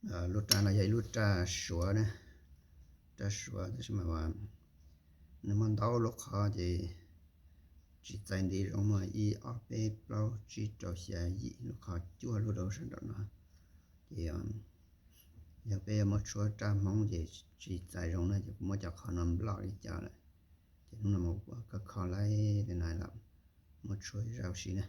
Lub raj no yog ib lub raj suav na, raj suav tab sis mas nws muaj ntau lub qhov ces tsis txais ntiv zoo, muaj ib ob peb plaub tsib rau xya yim lub qhov cuaj lub rau sab nraum no. Ces yog peb yuav muab tshuab raj Hmoob ces tsis txais zoo na, ces kuv muab cov qhov no nplom li cas lawm. Ces hnub no mus ua koj kho laib li no los muab tshuab zaj ua si na.